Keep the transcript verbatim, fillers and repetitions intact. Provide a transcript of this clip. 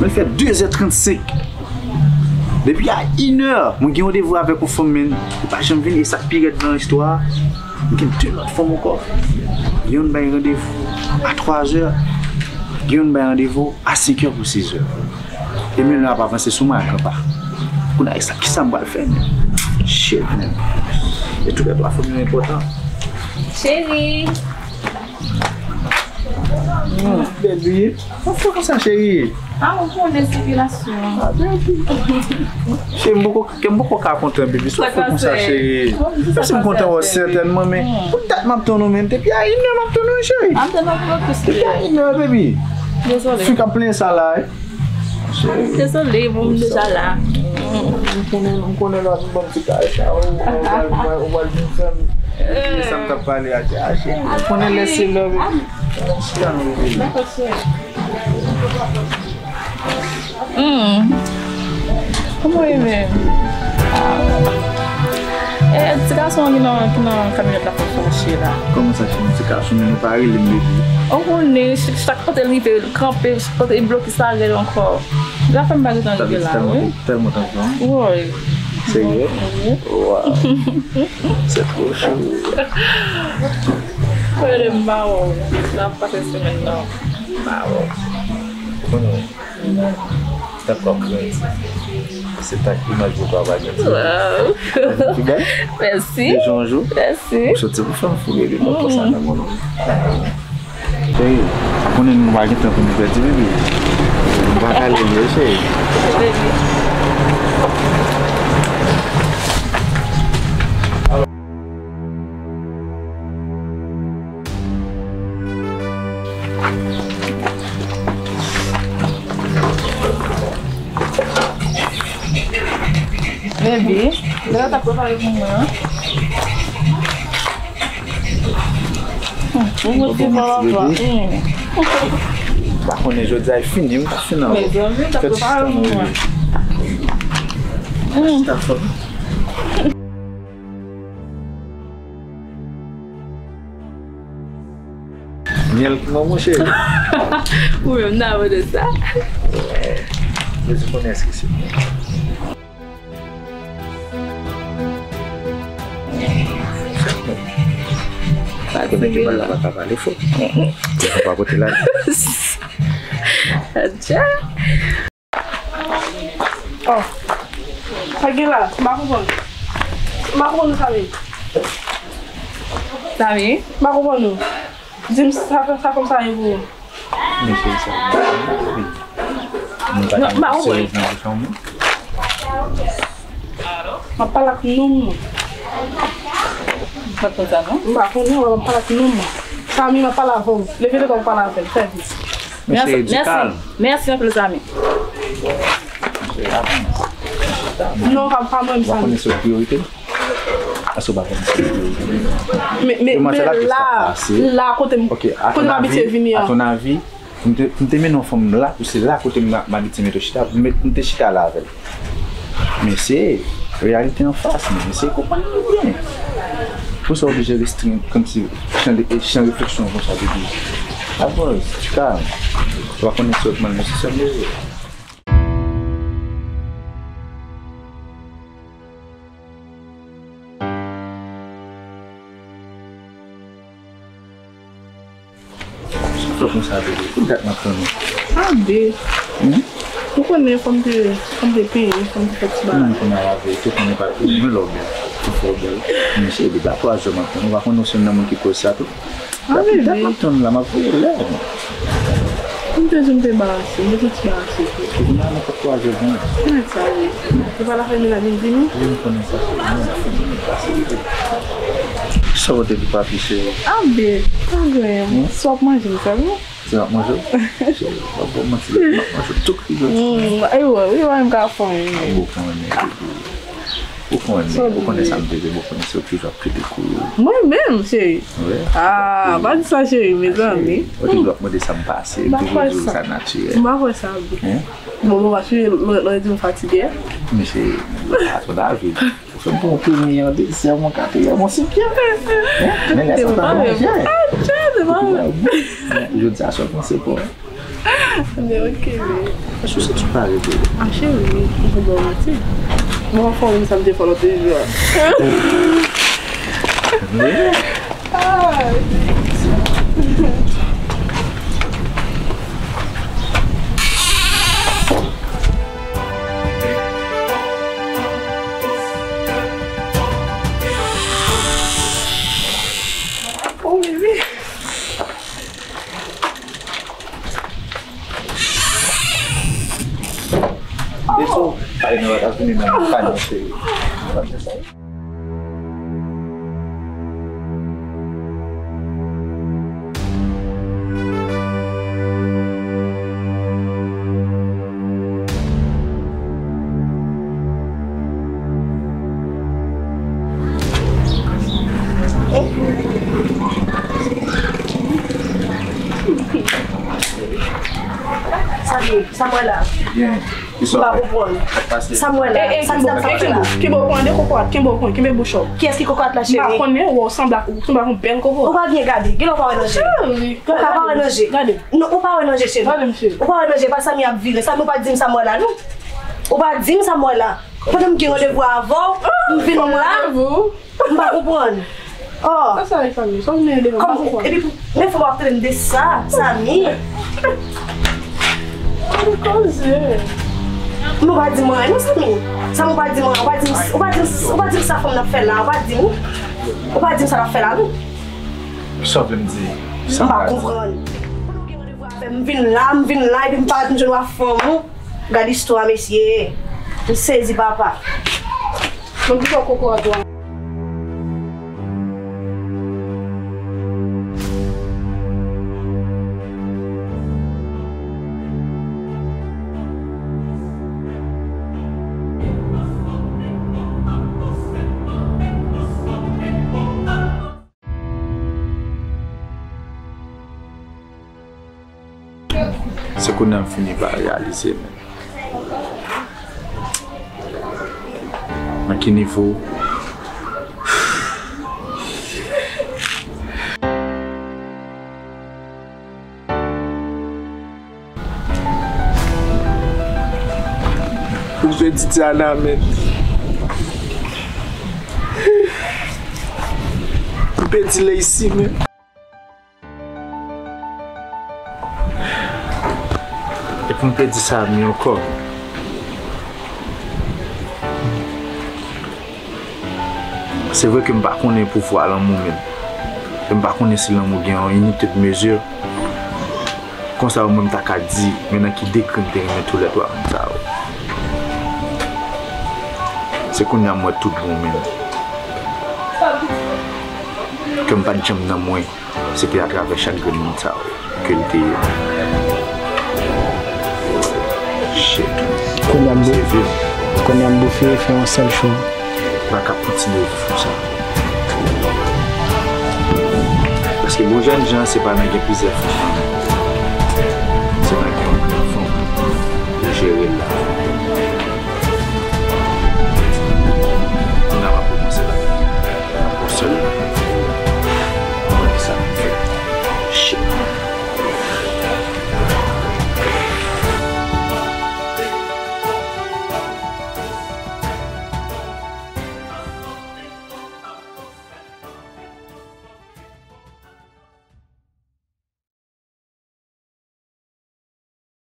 Mwen fè de zè trannsenk. Depi a inè, mwen gen randevou avèk yon fanm, men li pa janm vini. E sa k pi rèd nan istwa a, mwen gen de lòt fanm ankò. Gen youn bay randevou a twa zè, gen youn bay randevou a senk è pou sis è. E men lè ap avanse sou mwen ak anpa. Kounye a, sa, kisa m pral fè, men? Shit, men. E tou lè twa fanm yo enpòtan. Cheri. Baby, ou fè konsa, cheri? Ah, ou konnen sikilasyon. Ah, baby. Cheri, m poko, m poko ka kontan, baby. Sa w fè konsa, cheri? Menm si m kontan wè w sètènman, men pou dat m ap tann ou, men depi a inè m ap tann ou, cheri. Depi a inè, baby. Dezole. Fi k ap plenyen sa la, wi. Dezole, bon, m deja la. M konnen, m konnen lè w ap ban m ti karès la, ou, ou pral, ou pral, ou pral vin fè m bliye sa m t ap pale a, a, cheri. M konnen lè se lè, baby. Dakò, cheri. Hmm. Kòman w ye menm? Ah. Eh, ti gason an ki nan, ki nan kamyonèt la fè fache la. Kòman sa, cheri? Ti gason, men nou pa rele m, baby. Ou konnen, ch-, chak kote l rive, l kanpe, chak kote l bloke, sa rèd ankò. Zafè m pa gentan rive la, wi. Tèlman tanzan. Woy. Serye? Wi. Waw. Se twò cho. Frè m pa wè w. N ap pase semèn nan. M pa wè w. Konnen, se tankou ap grandi. Se tankou imaj bouda pa grandi. Waw. Pi bèl. Mèsi. De jou an jou. Mèsi. Ou soti pou fè m fou, baby, mwen konsa nan moun. Cheri, ou konnen nou pa gen tan pou nou pèdi, baby. Nou pa ka leve, cheri. Baby. Baby, lè yo t ap prepare pou mwen an. Ou mèt gen papa. M pa konnen jodi a e fini, m pa fin anwo. Mezanmi, yo t ap prepare pou mwen. Chita fò. Myèl ki mwen, monchè. Ou menm, n a de sa. Bezwen konnen èske se mwen. Konnen ki pale la pa ka pale fò. Lè fò pa pote la. Adja. Oh. Sa gen la, m pa konprann. M pa konprann nou, Samy. Samy? M pa konprann nou. Di m sa, sa kòmsa ye pou ou. Men cheri, sa, nou pa gen serye nan bouch an mwen. M ap pale ak nonm mwen. M pa konn sa, non? M pa konnen, m ap pale ak nonm mwen. Samy, m ap pale avè w. Leve devan m pale avè l, fè vit. Mèsi, mèsi. Mèsi anpil, Samy. Non, pa, pa mwen, Samy. Ou pa konnen se priyorite? Èske ou pa konnen se priyorite? Men, men, men la, la kote m, kote m abitye vini an. A ton avi, m te, m te mennen yon fanm la, pou se la kote m, m abitye mete chita, m met, m te chita la avè l. Men se reyalite anfas, men eseye konprann li byen. Pou sa w oblije restrenn kòmsi chan de, chan refleksyon konsa, baby. Avans, ti kalm. Ou pa konnen sòlman, men se sòl mezye. Sa fè konsa, bebe? Pou dat m ap tann ou. A, be. Hmm? Ou konnen fò m te, fò m te peye, fò m te fè ti bagay. Non, kounye a la verite, konnen pa tou mwen lè w bèl. Ou fè w bèl. Men cheri, depi a twa zè m ap tann ou. Ou pa konnen ou se youn nan moun ki koz sa tou. A, bebe. Dat m ap tann ou la, m ap voye lè. M te di m te embarase, m te santi embarase tou. Kounye a nan twa zè vini. Konnen sa, wi. Se pa la fèmen la vin vini? Wi, m konnen sa. Sa w te di papi, cheri? A, be, pa gen. Hmm? Sa w ap manje m sèlman? Se m ap manje w? Cheri, w ap ban m manti, m ap manje w tout ki jodi. Hmm, e wè, wi, wè, m ka fè. Ou konnen, bebe. Ou konnen, ou konnen sa m te di, ou konnen se ou ki toujou ap plede kou. Mwen menm, cheri. Wi. Ah, pa di sa, cheri, mezanmi. Ou toujou ap mande sa m pase, m toujou di w sa natirèl. M pa kwè sa, bebe. Hein? Bon, bon, paske lè, lè di m fatige. Men cheri, a ton avi. Ou fè m pran yon premye, yon dezyèm, yon katriyèm, yon senkyèm. Hein? Men lè sa w ta manje. Ah, tchè, se pa vre. Jodi a, sa w panse pou. Mwen, ok, men. Chouchou, tu pa rete. Ah, cheri, mwen konn ba w manti. Mwen anfòm, sa m te fè lòt jou a. Ah. Oh, bébé. Deso, pale nan Etazini nan Espay, cheri. Sa m ye, sa m wè la. Byen. M pa konprann. Sa m wè la. Eh, eh, sa m, sa m, sa m fè la. Kenbe w, kenbe w, pran de kokorat, kenbe w, pran, kenbe bouch ou. Kiyès ki kokorat la, cheri? M pa konnen, ou sanble ak, ou sanble ak yon bèl kokorat. Ou pa byen gade, genlè w pa wè nan je. Cheri, ou ka pa wè nan je. Gade. Non, ou pa wè nan je, cheri. Gade m, cheri. Ou pa wè nan je, pa Samy ap vire. Samy, ou pa di m sa m wè la, non. Ou pa di m sa m wè la. Pandan m gen randevou avè w, m vin la. M pa konprann. Oh. Sa sa, Samy? Sa w vin devan? Kòm, epi pou, men fò w ap tande m de sa, Samy. Ou koze. Men w pa di m anyen, non, Samy. Samy, w pa di m anyen. W pa di m, w pa di m, w pa di m sa fanm nan ap fè la. W pa di m. W pa di m sa l ap fè la, non. Sa w vle m di? M pa konprann. Pandan w gen randevou avè m, m vin la, m vin la, epi m parèt, m jwenn w ak fanm ou. Gad istwa, mesye. M sezi, papa. Mwen ki fè kokorat la. Se kounye a m fini pa reyalize, men. Nan ki nivo? Ou pèdi Tiana, men. Ou pèdi Lacey, men. Epi m pèdi Samy ankò. Se vre ke m pa konnen pouvwa lanmou menm. E m pa konnen si lanmou gen yon inite de mezi. Konsa omwen m ta ka di, men nan ki degre m te renmen toulètwa moun sa yo. Se kounye a m wè tout bon menm. Ke m pa t janm nan mwen. Se te atravè chak grenn moun sa yo ke l te ye. Shit. Kounye a m bou-, kounye a m boufe fè yon sèl cho. M pa ka kontinye viv konsa. Paske bon jènjan se pa nan gen plizyè fanm.